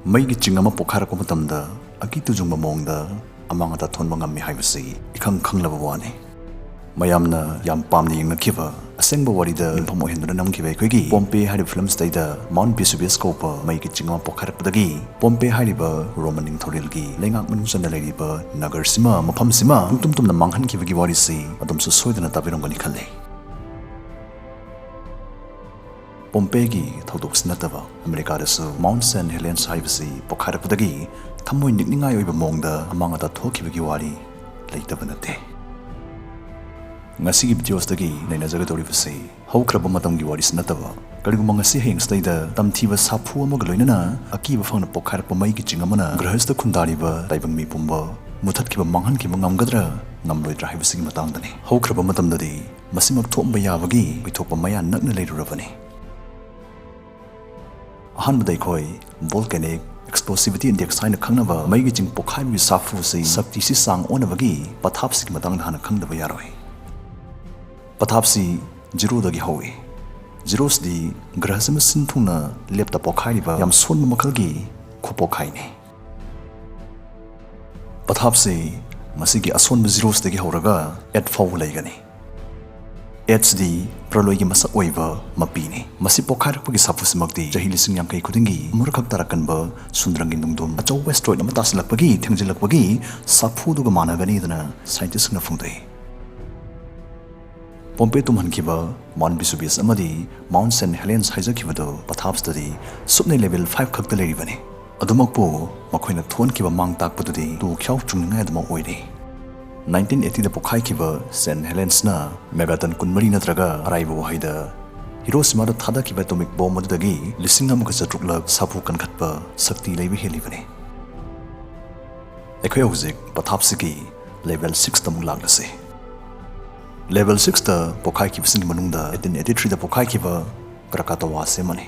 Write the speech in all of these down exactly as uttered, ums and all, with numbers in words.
ꯃꯩꯒꯤ ꯆꯤꯡ ꯑꯃ ꯄꯣꯈꯥꯏꯔꯛꯄ ꯃꯇꯝꯗ ꯑꯀꯤ ꯇꯨꯖꯨꯡꯕ ꯃꯑꯣꯡꯗ ꯑꯃꯥꯡ ꯑꯇꯥ ꯊꯣꯟꯕ ꯉꯝꯃꯤ ꯍꯥꯏꯕꯁꯤ ꯏꯈꯪ ꯈꯪꯂꯕ ꯋꯥꯅꯤ꯫ ꯃꯌꯥꯝꯅ ꯌꯥꯝ ꯄꯥꯝꯅ ꯌꯦꯡꯅꯈꯤꯕ ꯑꯁꯦꯡꯕ ꯋꯥꯔꯤꯗ ꯌꯨꯝꯐꯝ ꯑꯣꯏꯍꯟꯗꯨꯅ ꯅꯝꯈꯤꯕ ꯑꯩꯈꯣꯏꯒꯤ ꯄꯣꯝꯄꯦ ꯍꯥꯏꯔꯤꯕ ꯐꯤꯂꯝꯁꯤꯗꯩꯗ ꯃꯥꯎꯟꯠ ꯚꯤꯁꯨꯚꯤꯌꯁ ꯀꯧꯕ ꯃꯩꯒꯤ ꯆꯤꯡ ꯑꯃ ꯄꯣꯈꯥꯏꯔꯛꯄꯗꯒꯤ ꯄꯣꯝꯄꯦ ꯍꯥꯏꯔꯤꯕ ꯔꯣꯃꯟ ꯅꯤꯡꯊꯧꯔꯦꯜꯒꯤ ꯂꯩꯉꯥꯛ ꯃꯅꯨꯡ ꯆꯟꯅ ꯂꯩꯔꯤꯕ ꯅꯒꯔꯁꯤꯃ, ꯃꯐꯝꯁꯤꯃ ꯄꯨꯡꯇꯨꯝ ꯇꯨꯝꯅ ꯃꯥꯡꯍꯟꯈꯤꯕꯒꯤ ꯋꯥꯔꯤꯁꯤ ꯑꯗꯣꯝꯁꯨ ꯁꯣꯏꯗꯅ ꯇꯥꯕꯤꯔꯝꯒꯅꯤ ꯈꯜꯂꯤ꯫ ꯄꯣꯝꯄꯦꯒꯤ ꯊꯧꯗꯣꯛꯁꯤ ꯅꯠꯇꯕ ꯑꯃꯦꯔꯤꯀꯥꯗꯁꯨ ꯃꯥꯎꯟꯠ ꯁꯦꯟꯠ ꯍꯦꯂꯦꯟꯁ ꯍꯥꯏꯕꯁꯤ ꯄꯣꯈꯥꯏꯔꯛꯄꯗꯒꯤ ꯊꯃꯣꯏ ꯅꯤꯛꯅꯤꯡꯉꯥꯏ ꯑꯣꯏꯕ ꯃꯑꯣꯡꯗ ꯑꯃꯥꯡ ꯑꯇꯥ ꯊꯣꯛꯈꯤꯕꯒꯤ ꯋꯥꯔꯤ ꯂꯩꯇꯕ ꯅꯠꯇꯦ꯫ ꯉꯁꯤꯒꯤ ꯚꯤꯗꯤꯑꯣꯁꯤꯗꯒꯤ ꯅꯩꯅꯖꯒꯗꯧꯔꯤꯕꯁꯤ ꯍꯧꯈ꯭ꯔꯕ ꯃꯇꯝꯒꯤ ꯋꯥꯔꯤꯁꯤ ꯅꯠꯇꯕ, ꯀꯔꯤꯒꯨꯝꯕ ꯉꯁꯤ ꯍꯌꯦꯡꯁꯤꯗꯩꯗ ꯇꯝꯊꯤꯕ ꯁꯥꯐꯨ ꯑꯃꯒ ꯂꯣꯏꯅꯅ ꯑꯀꯤꯕ ꯐꯪꯅ ꯄꯣꯈꯥꯏꯔꯛꯄ ꯃꯩꯒꯤ ꯆꯤꯡ ꯑꯃꯅ ꯒ꯭ꯔꯍꯁꯤꯗ ꯈꯨꯟꯗꯥꯔꯤꯕ ꯇꯥꯏꯕꯪ ꯃꯤ ꯄꯨꯝꯕ ꯃꯨꯊꯠꯈꯤꯕ, ꯃꯥꯡꯍꯟꯈꯤꯕ ꯉꯝꯒꯗ꯭ꯔꯥ ꯉꯝꯂꯣꯏꯗ꯭ꯔꯥ ꯍꯥꯏꯕꯁꯤꯒꯤ ꯃꯇꯥꯡꯗꯅꯤ꯫ ꯍꯧꯈ꯭ꯔꯕ ꯃꯇꯝꯗꯗꯤ ꯃꯁꯤꯃꯛ ꯊꯣꯛꯂꯝꯕ ꯌꯥꯕꯒꯤ ꯑꯣꯏꯊꯣꯛꯄ ꯃꯌꯥ ꯅꯛꯅ ꯂꯩꯔꯨꯔꯕꯅꯤ꯫ ꯑꯍꯥꯟꯕꯗ ꯑꯩꯈꯣꯏ volcanic explosivity index ꯍꯥꯏꯅ ꯈꯪꯅꯕ ꯃꯩꯒꯤ ꯆꯤꯡ ꯄꯣꯈꯥꯏꯕꯒꯤ ꯁꯥꯐꯨꯁꯤ, ꯁꯛꯇꯤꯁꯤ ꯆꯥꯡ ꯑꯣꯟꯅꯕꯒꯤ ꯄꯊꯥꯞꯁꯤꯒꯤ ꯃꯇꯥꯡꯗ ꯍꯥꯟꯅ ꯈꯪꯗꯕ ꯌꯥꯔꯣꯏ꯫ ꯄꯊꯥꯞꯁꯤ ꯖꯤꯔꯣꯗꯒꯤ ꯍꯧꯏ꯫ ꯖꯤꯔꯣꯁꯤꯗꯤ ꯒ꯭ꯔꯍꯁꯤꯃ ꯁꯤꯟ ꯊꯨꯡꯅ ꯂꯦꯞꯇ ꯄꯣꯈꯥꯏꯔꯤꯕ ꯌꯥꯝ ꯁꯣꯟꯕ ꯃꯈꯜꯒꯤ ꯈꯨꯄꯣꯈꯥꯏꯅꯤ꯫ ꯄꯊꯥꯞꯁꯤ ꯃꯁꯤꯒꯤ ꯑꯁꯣꯟꯕ ꯖꯤꯔꯣꯁꯤꯗꯒꯤ ꯍꯧꯔꯒ ꯑꯦꯠ ꯐꯥꯎꯕ ꯂꯩꯒꯅꯤ꯫ ꯑꯦꯠꯁꯤꯗꯤ ꯄ꯭ꯔꯂꯣꯏꯒꯤ ꯃꯁꯛ ꯑꯣꯏꯕ ꯃꯄꯤꯅꯤ꯫ ꯃꯁꯤ ꯄꯣꯈꯥꯏꯔꯛꯄꯒꯤ ꯁꯥꯐꯨꯁꯤꯃꯛꯇꯤ ꯆꯍꯤ ꯂꯤꯁꯤꯡ ꯌꯥꯡꯈꯩ ꯈꯨꯗꯤꯡꯒꯤ ꯑꯃꯨꯔꯛꯈꯛ ꯇꯥꯔꯛꯀꯟꯕ ꯁꯨꯟꯗ꯭ꯔꯪꯒꯤ ꯅꯨꯡꯗꯨꯝ ꯑꯆꯧꯕ ꯑꯦꯁꯇ꯭ꯔꯣꯏꯗ ꯑꯃ ꯇꯥꯁꯤꯜꯂꯛꯄꯒꯤ ꯊꯦꯡꯖꯤꯜꯂꯛꯄꯒꯤ ꯁꯥꯐꯨꯗꯨꯒ ꯃꯥꯟꯅꯒꯅꯤꯗꯅ ꯁꯥꯏꯟꯇꯤꯁꯁꯤꯡꯅ ꯐꯣꯡꯗꯣꯛꯏ꯫ ꯄꯣꯝꯄꯦ ꯇꯨꯝꯍꯟꯈꯤꯕ ꯃꯥꯎꯟꯠ ꯚꯤꯁꯨꯚꯤꯌꯁ ꯑꯃꯗꯤ ꯃꯥꯎꯟꯠ ꯁꯦꯟꯠ ꯍꯦꯂꯦꯟꯁ ꯍꯥꯏꯖꯈꯤꯕꯗꯨ ꯄꯊꯥꯞꯁꯇꯗꯤ ꯁꯨꯞꯅꯩ ꯂꯦꯚꯦꯜ ꯐꯥꯏꯚ ꯈꯛꯇ ꯂꯩꯔꯤꯕꯅꯤ꯫ ꯑꯗꯨꯃꯛꯄꯨ ꯃꯈꯣꯏꯅ ꯊꯣꯛꯍꯟꯈꯤꯕ ꯃꯥꯡ ꯇꯥꯛꯄꯗꯨꯗꯤ ꯇꯨ ꯈ꯭ꯌꯥꯎ ꯆꯨꯡꯅꯤꯡꯉꯥꯏ ꯑꯗꯨꯃꯛ ꯑꯣꯏꯔꯤ꯫ ꯅꯥꯏꯟꯇꯤꯟ ꯑꯩꯠꯇꯤꯗ ꯄꯣꯈꯥꯏꯈꯤꯕ ꯁꯦꯟꯠ ꯍꯦꯂꯦꯟꯁꯅ ꯃꯦꯒꯥꯇꯟ ꯀꯨꯟꯃꯔꯤ ꯅꯠꯇ꯭ꯔꯒ ꯑꯔꯥꯏꯕ ꯋꯥꯍꯩꯗ ꯍꯤꯔꯣꯁꯤꯃꯥꯗ ꯊꯥꯗꯈꯤꯕ ꯑꯦꯇꯣꯃꯤꯛ ꯕꯣꯝ ꯑꯗꯨꯗꯒꯤ ꯂꯤꯁꯤꯡ ꯑꯃꯒ ꯆꯥꯇ꯭ꯔꯨꯛꯂꯛ ꯁꯥꯐꯨ ꯀꯟꯈꯠꯄ ꯁꯛꯇꯤ ꯂꯩꯕ ꯍꯦꯜꯂꯤꯕꯅꯤ꯫ ꯑꯩꯈꯣꯏ ꯍꯧꯖꯤꯛ ꯄꯊꯥꯞꯁꯤꯒꯤ ꯂꯦꯚꯦꯜ ꯁꯤꯛꯁꯇ ꯑꯃꯨꯛ ꯂꯥꯛꯂꯁꯤ꯫ ꯂꯦꯚꯦꯜ ꯁꯤꯛꯁꯇ ꯄꯣꯈꯥꯏꯈꯤꯕꯁꯤꯡꯒꯤ ꯃꯅꯨꯡꯗ ꯑꯩꯠꯇꯤꯟ ꯑꯩꯠꯇꯤ ꯊ꯭ꯔꯤꯗ ꯄꯣꯈꯥꯏꯈꯤꯕ ꯀ꯭ꯔꯀꯥꯇꯣꯋꯥꯁꯤ ꯑꯃꯅꯤ꯫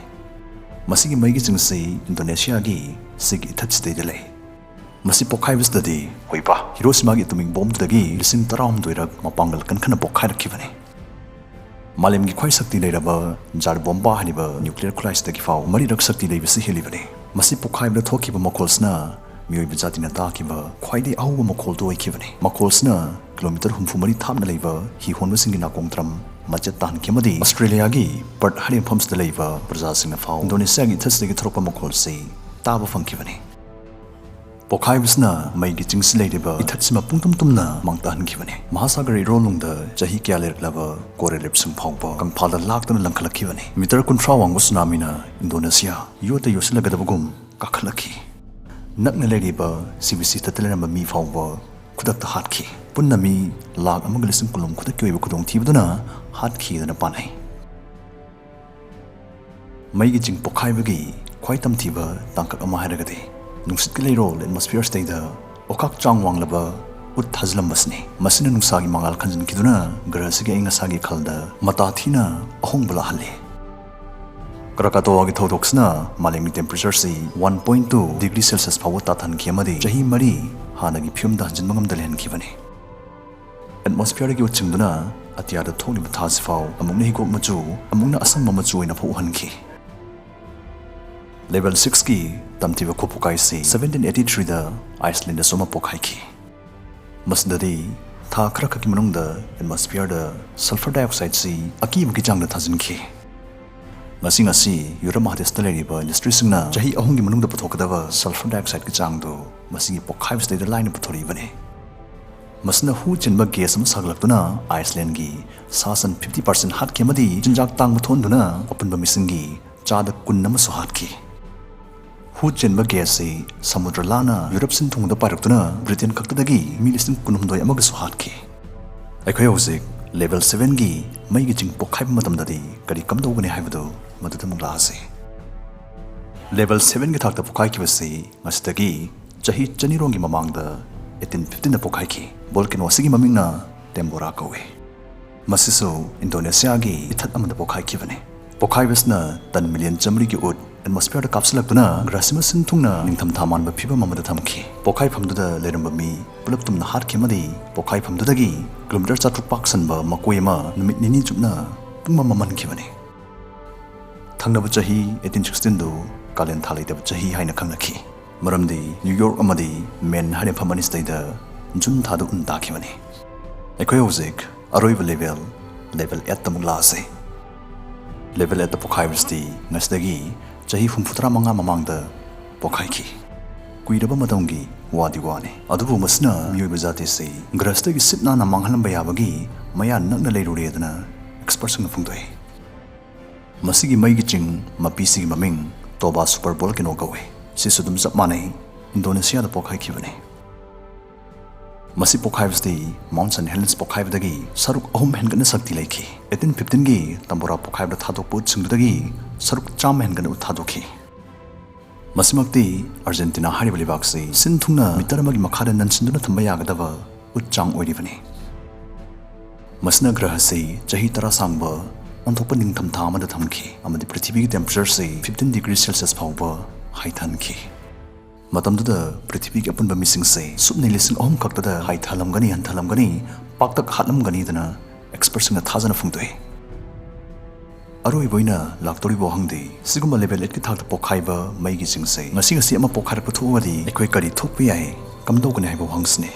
ꯃꯁꯤꯒꯤ ꯃꯩꯒꯤ ꯆꯤꯡꯁꯤ ꯏꯟꯗꯣꯅꯦꯁꯤꯌꯥꯒꯤ ꯁꯤꯒ ꯏꯊꯠꯁꯤꯗꯩꯗ ꯂꯩ꯫ ꯃꯁꯤ ꯄꯣꯈꯥꯏꯕꯁꯤꯗꯗꯤ ꯍꯣꯏꯕ ꯍꯤꯔꯣꯁꯤꯃꯥꯒꯤ ꯑꯦꯇꯣꯃꯤꯛ ꯕꯣꯝꯗꯨꯗꯒꯤ ꯂꯤꯁꯤꯡ ꯇꯔꯥꯍꯨꯝꯗꯣꯏꯔꯛ ꯃꯄꯥꯡꯒꯜ ꯀꯟꯈꯠꯅ ꯄꯣꯈꯥꯏꯔꯛꯈꯤꯕꯅꯤ꯫ ꯃꯥꯂꯦꯝꯒꯤ ꯈ꯭ꯋꯥꯏ ꯁꯛꯇꯤ ꯂꯩꯔꯕ ꯖꯥꯔ ꯕꯣꯝꯕꯥ ꯍꯥꯏꯔꯤꯕ ꯅ꯭ꯌꯨꯀ꯭ꯂꯤꯌꯔ ꯈꯨꯠꯂꯥꯏꯁꯤꯗꯒꯤ ꯐꯥꯎ ꯃꯔꯤꯔꯛ ꯁꯛꯇꯤ ꯂꯩꯕꯁꯤ ꯍꯦꯜꯂꯤꯕꯅꯤ꯫ ꯃꯁꯤ ꯄꯣꯛꯈꯥꯏꯕꯗ ꯊꯣꯛꯈꯤꯕ ꯃꯈꯣꯜꯁꯤꯅ ꯃꯤꯑꯣꯏꯕ ꯖꯥꯇꯤꯅ ꯇꯥꯈꯤꯕ ꯈ꯭ꯋꯥꯏꯗꯒꯤ ꯑꯍꯧꯕ ꯃꯈꯣꯜꯗꯨ ꯑꯣꯏꯈꯤꯕꯅꯤ꯫ ꯃꯈꯣꯜꯁꯤꯅ ꯀꯤꯂꯣꯃꯤꯇꯔ ꯍꯨꯝꯐꯨ ꯃꯔꯤ ꯊꯥꯞꯅ ꯂꯩꯕ ꯍꯤ ꯍꯣꯟꯕꯁꯤꯡꯒꯤ ꯅꯥꯀꯣꯡ ꯇꯔꯝ ꯃꯆꯦꯠ ꯇꯥꯍꯟꯈꯤ ꯑꯃꯗꯤ ꯑꯣꯁꯇ꯭ꯔꯦꯂꯤꯌꯥꯒꯤ ꯄꯔꯠ ꯍꯥꯏꯔꯤꯕ ꯃꯐꯝꯁꯤꯗ ꯂꯩꯕ ꯄ꯭ꯔꯖꯥꯁꯤꯡꯅ ꯐꯥꯎ ꯏꯟꯗꯣꯅꯦꯁꯤꯌꯥꯒꯤ ꯏꯊꯠꯁꯤꯗꯒꯤ ꯊꯣꯔꯛꯄ ꯃꯈꯣꯜꯁꯤ ꯇꯥꯕ ꯐꯪꯈꯤꯕꯅꯤ꯫ ꯄꯣꯛꯈꯥꯏꯕꯁꯤꯅ ꯃꯩꯒꯤ ꯆꯤꯡꯁꯤ ꯂꯩꯔꯤꯕ ꯏꯊꯠꯁꯤꯃ ꯄꯨꯡꯇꯨꯝ ꯇꯨꯝꯅ ꯃꯥꯡꯇꯥꯍꯟꯈꯤꯕꯅꯤ꯫ ꯃꯍꯥꯁꯥꯒꯔ ꯏꯔꯣꯜꯅꯨꯡꯗ ꯆꯍꯤ ꯀꯌꯥ ꯂꯩꯔꯛꯂꯕ ꯀꯣꯔꯦꯜ ꯔꯤꯞꯁꯤꯡ ꯐꯥꯎꯕ ꯀꯪꯐꯥꯜꯗ ꯂꯥꯛꯇꯨꯅ ꯂꯪꯈꯠꯂꯛꯈꯤꯕꯅꯤ꯫ ꯃꯤꯇꯔ ꯀꯨꯟꯊ꯭ꯔꯥ ꯋꯥꯡꯕ ꯁꯨꯅꯥꯃꯤꯅ ꯏꯟꯗꯣꯅꯦꯁꯤꯌꯥ ꯌꯣꯠꯇ ꯌꯣꯠꯁꯤꯜꯂꯒꯗꯕꯒꯨꯝ ꯀꯥꯈꯠꯂꯛꯈꯤ꯫ ꯅꯛꯅ ꯂꯩꯔꯤꯕ ꯁꯤ ꯕꯤ ꯁꯤ ꯏꯊꯠꯇ ꯂꯩꯔꯝꯕ ꯃꯤ ꯐꯥꯎꯕ ꯈꯨꯗꯛꯇ ꯍꯥꯠꯈꯤ꯫ ꯄꯨꯟꯅ ꯃꯤ ꯂꯥꯈ ꯑꯃꯒ ꯂꯤꯁꯤꯡ ꯀꯨꯟꯂꯣꯝ ꯈꯨꯗꯛꯀꯤ ꯑꯣꯏꯕ ꯈꯨꯗꯣꯡꯊꯤꯕꯗꯨꯅ ꯍꯥꯠꯈꯤꯗꯅ ꯄꯥꯅꯩ꯫ ꯃꯩꯒꯤ ꯆꯤꯡ ꯄꯣꯛꯈꯥꯏꯕꯒꯤ ꯈ꯭ꯋꯥꯏ ꯇꯝꯊꯤꯕ ꯇꯥꯡꯀꯛ ꯑꯃ ꯍꯥꯏꯔꯒꯗꯤ ꯅꯨꯡꯁꯤꯠꯀꯤ ꯂꯩꯔꯣꯜ, ꯑꯦꯠꯃꯣꯁꯐꯤꯌꯔ ꯁꯤꯗꯩꯗ ꯑꯣꯀꯥꯛ ꯆꯥꯡ ꯋꯥꯡꯂꯕ ꯎꯠ ꯊꯥꯖꯤꯜꯂꯝꯕꯁꯤꯅꯤ꯫ ꯃꯁꯤꯅ ꯅꯨꯡꯁꯥꯒꯤ ꯃꯉꯥꯜ ꯈꯟꯖꯤꯟꯈꯤꯗꯨꯅ ꯒ꯭ꯔꯍꯁꯤꯒꯤ ꯑꯏꯪ ꯑꯁꯥꯒꯤ ꯈꯜꯗ ꯃꯇꯥ ꯊꯤꯅ ꯑꯍꯣꯡꯕ ꯂꯥꯛꯍꯜꯂꯤ꯫ ꯀ꯭ꯔꯥꯀꯥꯇꯣꯋꯥꯒꯤ ꯊꯧꯗꯣꯛꯁꯤꯅ ꯃꯥꯂꯦꯝꯒꯤ ꯇꯦꯝꯄꯔꯦꯆꯔꯁꯤ one point two degree Celsius ꯐꯥꯎꯕ ꯇꯥꯊꯟꯈꯤ ꯑꯃꯗꯤ ꯆꯍꯤ ꯃꯔꯤ ꯍꯥꯟꯅꯒꯤ ꯐꯤꯕꯝꯗ ꯍꯟꯖꯤꯟꯕ ꯉꯝꯗ ꯂꯩꯍꯟꯈꯤꯕꯅꯤ꯫ ꯑꯦꯠꯃꯣꯁꯐꯤꯌꯔꯒꯤ ꯎꯠꯁꯤꯡꯗꯨꯅ ꯑꯇꯤꯌꯥꯗ ꯊꯣꯛꯂꯤꯕ ꯊꯥꯁꯤ ꯐꯥꯎ ꯑꯃꯨꯛꯅ ꯍꯤꯒꯣꯛ ꯃꯆꯨ, ꯑꯃꯨꯛꯅ ꯑꯁꯪꯕ ꯃꯆꯨ ꯑꯣꯏꯅ ꯐꯥꯎꯍꯟꯈꯤ꯫ ꯂꯦꯚꯦꯜ ꯁꯤꯛꯁꯀꯤ ꯇꯝꯊꯤꯕ ꯈꯨꯄꯣꯛꯀꯥꯏꯁꯤ ꯁꯕꯦꯟꯇꯤꯟ ꯑꯦꯠꯇꯤ ꯊ꯭ꯔꯤꯗ ꯑꯥꯏꯁꯂꯦꯟꯗꯁꯨ ꯑꯃ ꯄꯣꯛꯈꯥꯏꯈꯤ꯫ ꯃꯁꯤꯗꯗꯤ ꯊꯥ ꯈꯔꯈꯛꯀꯤ ꯃꯅꯨꯡꯗ ꯑꯦꯠꯃꯣꯁꯐꯤꯌꯔꯗ ꯁꯜꯐꯔ ꯗꯥꯏꯑꯣꯛꯁꯥꯏꯗꯁꯤ ꯑꯀꯤꯕꯒꯤ ꯆꯥꯡꯗ ꯊꯥꯖꯤꯟꯈꯤ꯫ ꯉꯁꯤ ꯉꯁꯤ ꯌꯨꯔꯞ ꯃꯍꯥꯗꯦꯁꯇ ꯂꯩꯔꯤꯕ ꯏꯟꯗꯁꯇ꯭ꯔꯤꯁꯤꯡꯅ ꯆꯍꯤ ꯑꯍꯨꯝꯒꯤ ꯃꯅꯨꯡꯗ ꯄꯨꯊꯣꯛꯀꯗꯕ ꯁꯜꯐꯔ ꯗꯥꯏꯑꯣꯛꯁꯥꯏꯗꯀꯤ ꯆꯥꯡꯗꯨ ꯃꯁꯤꯒꯤ ꯄꯣꯛꯈꯥꯏꯕꯁꯤꯗꯩꯗ ꯂꯥꯏꯅ ꯄꯨꯊꯣꯔꯛꯏꯕꯅꯤ꯫ ꯃꯁꯤꯅ ꯍꯨ ꯆꯦꯟꯕ ꯒ꯭ꯌꯥꯁ ꯑꯃ ꯁꯥꯒꯠꯂꯛꯇꯨꯅ ꯑꯥꯏꯁꯂꯦꯟꯒꯤ ꯁꯥ ꯁꯟ ꯐꯤꯐꯇꯤ ꯄꯥꯔꯁꯦꯟ ꯍꯥꯠꯈꯤ ꯑꯃꯗꯤ ꯆꯤꯟꯖꯥꯛ ꯇꯥꯡꯕ ꯊꯣꯛꯍꯟꯗꯨꯅ ꯑꯄꯨꯟꯕ ꯃꯤꯁꯤꯡꯒꯤ ꯆꯥꯗ ꯀꯨꯟ ꯑꯃꯁꯨ ꯍꯥꯠꯈꯤ꯫ ꯍꯨ ꯆꯦꯟꯕ ꯒ꯭ꯌꯥꯁꯁꯤ ꯁꯃꯨꯗ꯭ꯔ ꯂꯥꯟꯅ ꯌꯨꯔꯞ ꯁꯤꯟꯊꯨꯡꯗ ꯄꯥꯏꯔꯛꯇꯨꯅ ꯕ꯭ꯔꯤꯇꯦꯟ ꯈꯛꯇꯗꯒꯤ ꯃꯤ ꯂꯤꯁꯤꯡ ꯀꯨꯟꯍꯨꯝꯗꯣꯏ ꯑꯃꯒꯁꯨ ꯍꯥꯠꯈꯤ꯫ ꯑꯩꯈꯣꯏ ꯍꯧꯖꯤꯛ ꯂꯦꯚꯦꯜ ꯁꯕꯦꯟꯒꯤ ꯃꯩꯒꯤ ꯆꯤꯡ ꯄꯣꯛꯈꯥꯏꯕ ꯃꯇꯝꯗꯗꯤ ꯀꯔꯤ ꯀꯝꯗꯧꯒꯅꯤ ꯍꯥꯏꯕꯗꯨ ꯃꯗꯨꯗ ꯑꯃꯨꯛ ꯂꯥꯛꯑꯁꯤ꯫ ꯂꯦꯚꯦꯜ ꯁꯕꯦꯟꯒꯤ ꯊꯥꯛꯇ ꯄꯣꯛꯈꯥꯏꯈꯤꯕꯁꯤ ꯉꯁꯤꯗꯒꯤ ꯆꯍꯤ ꯆꯅꯤꯔꯣꯝꯒꯤ ꯃꯃꯥꯡꯗ ꯑꯩꯠꯇꯤꯟ ꯐꯤꯐꯇꯤꯟꯗ ꯄꯣꯛꯈꯥꯏꯈꯤ꯫ ꯚꯣꯜꯀꯦꯅꯣ ꯑꯁꯤꯒꯤ ꯃꯃꯤꯡꯅ ꯇꯦꯝꯕꯣꯔꯥ ꯀꯧꯏ꯫ ꯃꯁꯤꯁꯨ ꯏꯟꯗꯣꯅꯦꯁꯤꯌꯥꯒꯤ ꯏꯊꯠ ꯑꯃꯗ ꯄꯣꯛꯈꯥꯏꯈꯤꯕꯅꯤ꯫ ꯄꯣꯛꯈꯥꯏꯕꯁꯤꯅ ꯇꯟ ꯃꯤꯂꯤꯌꯟ ꯆꯥꯃꯔꯤꯒꯤ ꯎꯠ ꯑꯦꯠꯃꯣꯁꯐꯤꯌꯔꯗ ꯀꯥꯞꯁꯤꯜꯂꯛꯇꯨꯅ ꯒ꯭ꯔꯍꯁꯤꯃ ꯁꯤꯟ ꯊꯨꯡꯅ ꯅꯤꯡꯊꯝꯊꯥ ꯃꯥꯟꯕ ꯐꯤꯕꯝ ꯑꯃꯗ ꯊꯝꯈꯤ꯫ ꯄꯣꯛꯈꯥꯏꯐꯝꯗꯨꯗ ꯂꯩꯔꯝꯕ ꯃꯤ ꯄꯨꯂꯞ ꯇꯨꯝꯅ ꯍꯥꯠꯈꯤ ꯑꯃꯗꯤ ꯄꯣꯛꯈꯥꯏꯐꯝꯗꯨꯗꯒꯤ ꯀꯤꯂꯣꯃꯤꯇꯔ ꯆꯥꯇ꯭ꯔꯨꯛ ꯄꯥꯛ ꯁꯟꯕ ꯃꯀꯣꯏ ꯑꯃ ꯅꯨꯃꯤꯠ ꯅꯤꯅꯤ ꯆꯨꯞꯅ ꯄꯨꯡꯃꯝ ꯃꯝꯍꯟꯈꯤꯕꯅꯤ꯫ ꯊꯪꯅꯕ ꯆꯍꯤ ꯑꯩꯠꯇꯤꯟ ꯁꯤꯛꯁꯇꯤꯟꯗꯨ ꯀꯥꯂꯦꯟ ꯊꯥ ꯂꯩꯇꯕ ꯆꯍꯤ ꯍꯥꯏꯅ ꯈꯪꯅꯈꯤ꯫ ꯃꯔꯝꯗꯤ ꯅ꯭ꯌꯨ ꯌꯣꯔꯛ ꯑꯃꯗꯤ ꯃꯦꯟ ꯍꯥꯏꯔꯤꯕ ꯃꯐꯝ ꯑꯅꯤꯁꯤꯗꯩꯗ ꯖꯨꯟ ꯊꯥꯗ ꯎꯟ ꯇꯥꯈꯤꯕꯅꯤ꯫ ꯑꯩꯈꯣꯏ ꯍꯧꯖꯤꯛ ꯑꯔꯣꯏꯕ ꯂꯦꯚꯦꯜ, ꯂꯦꯚꯦꯜ ꯑꯦꯠꯇ ꯑꯃꯨꯛ ꯂꯥꯛꯑꯁꯤ꯫ ꯂꯦꯚꯦꯜ ꯑꯦꯠꯇ ꯄꯣꯛꯈꯥꯏꯕꯁꯤꯗꯤ ꯉꯁꯤꯗꯒꯤ ꯆꯍꯤ ꯍꯨꯝꯐꯨꯇꯔꯥ ꯃꯉꯥ ꯃꯃꯥꯡꯗ ꯄꯣꯛꯈꯥꯏꯈꯤ꯫ ꯀꯨꯏꯔꯕ ꯃꯇꯝꯒꯤ ꯋꯥꯗꯤ ꯋꯥꯅꯤ, ꯑꯗꯨꯕꯨ ꯃꯁꯤꯅ ꯃꯤꯑꯣꯏꯕ ꯖꯥꯇꯤꯁꯤ ꯒ꯭ꯔꯍꯁꯤꯗꯒꯤ ꯁꯤꯠ ꯅꯥꯟꯅ ꯃꯥꯡꯍꯜꯂꯝꯕ ꯌꯥꯕꯒꯤ ꯃꯌꯥ ꯅꯛꯅ ꯂꯩꯔꯨꯔꯦꯗꯅ ꯑꯦꯛꯁꯄꯔꯠꯁꯤꯡꯅ ꯐꯣꯡꯗꯣꯛꯏ꯫ ꯃꯁꯤꯒꯤ ꯃꯩꯒꯤ ꯆꯤꯡ ꯃꯄꯤꯁꯤꯒꯤ ꯃꯃꯤꯡ ꯇꯣꯕꯥ ꯁꯨꯄꯔ ꯚꯣꯜꯀꯦꯅꯣ ꯀꯧꯏ꯫ ꯁꯤꯁꯨ ꯑꯗꯨꯝ ꯆꯞ ꯃꯥꯟꯅꯩ, ꯏꯟꯗꯣꯅꯦꯁꯤꯌꯥꯗ ꯄꯣꯛꯈꯥꯏꯈꯤꯕꯅꯤ꯫ ꯃꯁꯤ ꯄꯣꯛꯈꯥꯏꯕꯁꯤꯗꯤ ꯃꯥꯎꯟꯠ ꯁꯦꯟ ꯍꯦꯂꯦꯟꯁ ꯄꯣꯛꯈꯥꯏꯕꯗꯒꯤ ꯁꯔꯨꯛ ꯑꯍꯨꯝ ꯍꯦꯟꯒꯠꯅ ꯁꯛꯇꯤ ꯂꯩꯈꯤ꯫ ꯑꯩꯠꯇꯤꯟ ꯐꯤꯐꯇꯤꯟꯒꯤ ꯇꯝꯕꯣꯔꯥ ꯄꯣꯛꯈꯥꯏꯕꯗ ꯊꯥꯗꯣꯛꯄ ꯎꯠꯁꯤꯡꯗꯨꯗꯒꯤ ꯁꯔꯨꯛ ꯆꯥꯝꯃ ꯍꯦꯟꯒꯠꯅ ꯎꯠ ꯊꯥꯗꯣꯛꯈꯤ꯫ ꯃꯁꯤꯃꯛꯇꯤ ꯑꯥꯔꯖꯦꯟꯇꯤꯅꯥ ꯍꯥꯏꯔꯤꯕ ꯂꯩꯕꯥꯛꯁꯤ ꯁꯤꯟ ꯊꯨꯡꯅ ꯃꯤꯇꯔ ꯑꯃꯒꯤ ꯃꯈꯥꯗ ꯅꯟꯁꯤꯟꯗꯨꯅ ꯊꯝꯕ ꯌꯥꯒꯗꯕ ꯎꯠ ꯆꯥꯡ ꯑꯣꯏꯔꯤꯕꯅꯤ꯫ ꯃꯁꯤꯅ ꯒ꯭ꯔꯍꯁꯤ ꯆꯍꯤ ꯇꯔꯥ ꯁꯥꯡꯕ ꯑꯣꯟꯊꯣꯛꯄ ꯅꯤꯡꯊꯝꯊꯥ ꯑꯃꯗ ꯊꯝꯈꯤ ꯑꯃꯗꯤ ꯄ꯭ꯔꯤꯊꯤꯕꯤꯒꯤ ꯇꯦꯝꯄꯔꯦꯆꯔꯁꯤ ꯐꯤꯐꯇꯤꯟ ꯗꯤꯒ꯭ꯔꯤ ꯁꯦꯜꯁꯤꯌꯁ ꯐꯥꯎꯕ ꯍꯥꯏꯊꯍꯟꯈꯤ꯫ ꯃꯇꯝꯗꯨꯗ ꯄ꯭ꯔꯤꯊꯤꯕꯤꯒꯤ ꯑꯄꯨꯟꯕ ꯃꯤꯁꯤꯡꯁꯦ ꯁꯨꯞꯅꯩ ꯂꯤꯁꯤꯡ ꯑꯍꯨꯝ ꯈꯛꯇꯗ ꯍꯥꯏꯊꯍꯜꯂꯝꯒꯅꯤ, ꯍꯟꯊꯍꯜꯂꯝꯒꯅꯤ, ꯄꯥꯛꯇꯛ ꯍꯥꯠꯂꯝꯒꯅꯤꯗꯅ ꯑꯦꯛꯁꯄꯔꯠꯁꯤꯡꯅ ꯊꯥꯖꯅ ꯐꯣꯡꯗꯣꯛꯏ꯫ ꯑꯔꯣꯏꯕ ꯑꯣꯏꯅ ꯂꯥꯛꯇꯧꯔꯤꯕ ꯋꯥꯍꯪꯗꯤ, ꯁꯤꯒꯨꯝꯕ ꯂꯦꯚꯦꯜ ꯑꯦꯠꯀꯤ ꯊꯥꯛꯇ ꯄꯣꯛꯈꯥꯏꯕ ꯃꯩꯒꯤ ꯆꯤꯡꯁꯦ ꯉꯁꯤ ꯉꯁꯤ ꯑꯃ ꯄꯣꯛꯈꯥꯏꯔꯛꯄ ꯊꯣꯛꯑꯒꯗꯤ ꯑꯩꯈꯣꯏ ꯀꯔꯤ ꯊꯣꯛꯄ ꯌꯥꯏ, ꯀꯝꯗꯧꯒꯅꯤ ꯍꯥꯏꯕ ꯋꯥꯍꯪꯁꯤꯅꯤ꯫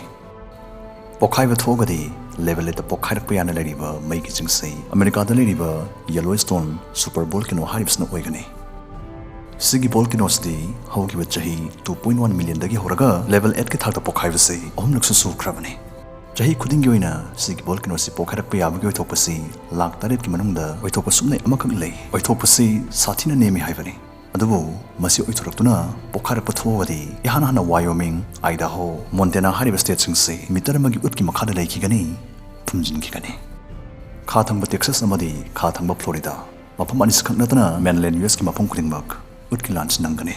ꯄꯣꯛꯈꯥꯏꯕ ꯊꯣꯛꯑꯒꯗꯤ ꯂꯦꯚꯦꯜ ꯑꯦꯠꯇ ꯄꯣꯛꯈꯥꯏꯔꯛꯄ ꯌꯥꯅ ꯂꯩꯔꯤꯕ ꯃꯩꯒꯤ ꯆꯤꯡꯁꯤ ꯑꯃꯦꯔꯤꯀꯥꯗ ꯂꯩꯔꯤꯕ ꯌꯦꯂꯣꯏꯁꯇꯣꯟ ꯁꯨꯄꯔ ꯚꯣꯜꯀꯦꯅꯣ ꯍꯥꯏꯔꯤꯕꯁꯤꯅ ꯑꯣꯏꯒꯅꯤ꯫ ꯁꯤꯒꯤ ꯚꯣꯜꯀꯦꯅꯣꯁꯤꯗꯤ ꯍꯧꯈꯤꯕ ꯆꯍꯤ ꯇꯨ ꯄꯣꯏꯟ ꯋꯥꯟ ꯃꯤꯂꯤꯌꯟꯗꯒꯤ ꯍꯧꯔꯒ ꯂꯦꯚꯦꯜ ꯑꯦꯠꯀꯤ ꯊꯥꯛꯇ ꯄꯣꯛꯈꯥꯏꯕꯁꯤ ꯑꯍꯨꯝꯂꯛꯁꯨ ꯁꯨꯈ꯭ꯔꯕꯅꯤ꯫ ꯆꯍꯤ ꯈꯨꯗꯤꯡꯒꯤ ꯑꯣꯏꯅ ꯁꯤꯒꯤ ꯚꯣꯜꯀꯦꯅꯣꯁꯤ ꯄꯣꯛꯈꯥꯏꯔꯛꯄ ꯌꯥꯕꯒꯤ ꯑꯣꯏꯊꯣꯛꯄꯁꯤ ꯂꯥꯛ ꯇꯔꯦꯠꯀꯤ ꯃꯅꯨꯡꯗ ꯑꯣꯏꯊꯣꯛꯄ ꯁꯨꯞꯅꯩ ꯑꯃꯈꯛ ꯂꯩ꯫ ꯑꯣꯏꯊꯣꯛꯄꯁꯤ ꯁꯥꯊꯤꯅ ꯅꯦꯝꯃꯤ ꯍꯥꯏꯕꯅꯤ꯫ ꯑꯗꯨꯕꯨ ꯃꯁꯤ ꯑꯣꯏꯊꯣꯔꯛꯇꯨꯅ ꯄꯣꯛꯈꯥꯏꯔꯛꯄ ꯊꯣꯛꯑꯒꯗꯤ ꯏꯍꯥꯟ ꯍꯥꯟꯅ ꯋꯥꯌꯣꯃꯤꯡ, ꯑꯥꯏꯗꯥꯍꯣ, ꯃꯣꯟꯇꯦꯅꯥ ꯍꯥꯏꯔꯤꯕ ꯁ꯭ꯇꯦꯠꯁꯤꯡꯁꯤ ꯃꯤꯇꯔ ꯑꯃꯒꯤ ꯎꯠꯀꯤ ꯃꯈꯥꯗ ꯂꯩꯈꯤꯒꯅꯤ, ꯐꯨꯝꯖꯤꯟꯈꯤꯒꯅꯤ꯫ ꯈꯥ ꯊꯪꯕ ꯇꯦꯛꯁꯥꯁ ꯑꯃꯗꯤ ꯈꯥ ꯊꯪꯕ ꯐ꯭ꯂꯣꯔꯤꯗꯥ ꯃꯐꯝ ꯑꯅꯤꯁꯤꯈꯛ ꯅꯠꯇꯅ ꯃꯦꯟꯂꯦꯟ ꯌꯨ ꯑꯦꯁꯀꯤ ꯃꯐꯝ ꯈꯨꯗꯤꯡꯃꯛ ꯎꯠꯀꯤ ꯂꯥꯟꯁꯤ ꯅꯪꯒꯅꯤ꯫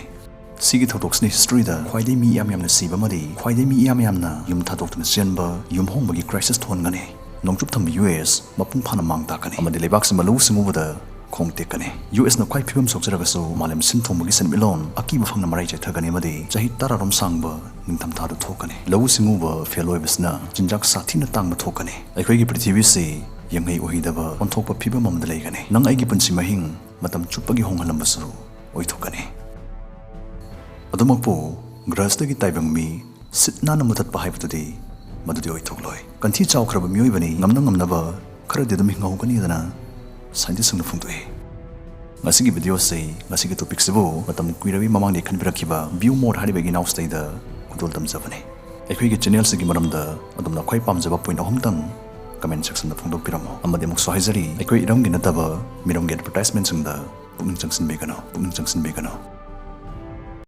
ꯁꯤꯒꯤ ꯊꯧꯗꯣꯛꯁꯤꯅ ꯍꯤꯁꯇ꯭ꯔꯤꯗ ꯈ꯭ꯋꯥꯏꯗꯒꯤ ꯃꯤ ꯏꯌꯥꯝ ꯌꯥꯝꯅ ꯁꯤꯕ ꯑꯃꯗꯤ ꯈ꯭ꯋꯥꯏꯗꯒꯤ ꯃꯤ ꯏꯌꯥꯝ ꯌꯥꯝꯅ ꯌꯨꯝ ꯊꯥꯗꯣꯛꯇꯨꯅ ꯆꯦꯟꯕ, ꯌꯨꯝ ꯍꯣꯡꯕꯒꯤ ꯀ꯭ꯔꯥꯏꯁꯤꯁ ꯊꯣꯛꯍꯟꯒꯅꯤ꯫ ꯅꯣꯡꯆꯨꯞ ꯊꯪꯕ ꯌꯨ ꯑꯦꯁ ꯃꯄꯨꯡ ꯐꯥꯅ ꯃꯥꯡ ꯇꯥꯛꯀꯅꯤ ꯑꯃꯗꯤ ꯂꯩꯕꯥꯛꯁꯤꯃ ꯂꯧꯎ ꯁꯤꯡꯎꯕꯗ ꯈꯣꯡ ꯇꯦꯛꯀꯅꯤ꯫ ꯌꯨ ꯑꯦꯁꯅ ꯈ꯭ꯋꯥꯏ ꯐꯤꯕꯝ ꯁꯣꯛꯆꯔꯒꯁꯨ ꯃꯥꯂꯦꯝ ꯁꯤꯟ ꯊꯨꯡꯕꯒꯤ ꯁꯦꯟꯃꯤꯠꯂꯣꯟ ꯑꯀꯤꯕ ꯐꯪꯅ ꯃꯔꯥꯏ ꯆꯦꯠꯊꯒꯅꯤ ꯑꯃꯗꯤ ꯆꯍꯤ ꯇꯔꯥꯔꯣꯝ ꯁꯥꯡꯕ ꯅꯤꯡꯊꯝꯊꯥꯗꯨ ꯊꯣꯛꯀꯅꯤ꯫ ꯂꯧꯎ ꯁꯤꯡꯎꯕ ꯐꯦꯜ ꯑꯣꯏꯕꯁꯤꯅ ꯆꯤꯟꯖꯥꯛ ꯁꯥꯊꯤꯅ ꯇꯥꯡꯕ ꯊꯣꯛꯀꯅꯤ꯫ ꯑꯩꯈꯣꯏꯒꯤ ꯄ꯭ꯔꯤꯊꯤꯕꯤꯁꯤ ꯌꯦꯡꯍꯩ ꯎꯍꯩꯗꯕ ꯑꯣꯟꯊꯣꯛꯄ ꯐꯤꯕꯝ ꯑꯃꯗ ꯂꯩꯒꯅꯤ꯫ ꯅꯪ ꯑꯩꯒꯤ ꯄꯨꯟꯁꯤ ꯃꯍꯤꯡ ꯃꯇꯝ ꯆꯨꯞꯄꯒꯤ ꯍꯣꯡꯍꯜꯂꯝꯕꯁꯨ ꯑꯣꯏꯊꯣꯛꯀꯅꯤ꯫ ꯑꯗꯨꯃꯛꯄꯨ ꯒ꯭ꯔꯍꯁꯇꯒꯤ ꯇꯥꯏꯕꯪ ꯃꯤ ꯁꯤꯠ ꯅꯥꯟꯅ ꯃꯨꯊꯠꯄ ꯍꯥꯏꯕꯗꯨꯗꯤ ꯃꯗꯨꯗꯤ ꯑꯣꯏꯊꯣꯛꯂꯣꯏ꯫ ꯀꯟꯊꯤ ꯆꯥꯎꯈ꯭ꯔꯕ ꯃꯤꯑꯣꯏꯕꯅꯤ, ꯉꯝꯅ ꯉꯝꯅꯕ ꯈꯔꯗꯤ ꯑꯗꯨꯝ ꯍꯤꯡꯍꯧꯒꯅꯤꯗꯅ ꯁꯥꯏꯟꯇꯤꯁꯁꯤꯡꯅ ꯐꯣꯡꯗꯣꯛꯏ꯫ ꯉꯁꯤꯒꯤ ꯚꯤꯗꯤꯑꯣꯁꯤ, ꯉꯁꯤꯒꯤ ꯇꯣꯄꯤꯛꯁꯤꯕꯨ ꯃꯇꯝ ꯀꯨꯏꯔꯕꯤ ꯃꯃꯥꯡꯗꯒꯤ ꯈꯟꯕꯤꯔꯛꯈꯤꯕ ꯕ꯭ꯌꯨ ꯃꯣꯠ ꯍꯥꯏꯔꯤꯕ ꯑꯩꯒꯤ ꯏꯅꯥꯎꯁꯤꯗꯩꯗ ꯈꯨꯗꯣꯜ ꯇꯝꯖꯕꯅꯤ꯫ ꯑꯩꯈꯣꯏꯒꯤ ꯆꯦꯅꯦꯜꯁꯤꯒꯤ ꯃꯔꯝꯗ ꯑꯗꯣꯝꯅ ꯈ꯭ꯋꯥꯏ ꯄꯥꯝꯖꯕ ꯄꯣꯏꯟ ꯑꯍꯨꯝꯇꯪ ꯀꯃꯦꯟ ꯁꯦꯛꯁꯟꯗ ꯐꯣꯡꯗꯣꯛꯄꯤꯔꯝꯃꯨ꯫ ꯑꯃꯗꯤ ꯑꯃꯨꯛꯁꯨ ꯍꯥꯏꯖꯔꯤ, ꯑꯩꯈꯣꯏ ꯏꯔꯝꯒꯤ ꯅꯠꯇꯕ ꯃꯤꯔꯝꯒꯤ ꯑꯦꯗꯚꯔꯇꯥꯏꯁꯃꯦꯟꯁꯤꯡꯗ ꯄꯨꯛꯅꯤꯡ ꯆꯪꯁꯤꯟꯕꯤꯒꯅꯨ, ꯄꯨꯛꯅꯤꯡ ꯆꯪꯁꯤꯟꯕꯤꯒꯅꯨ꯫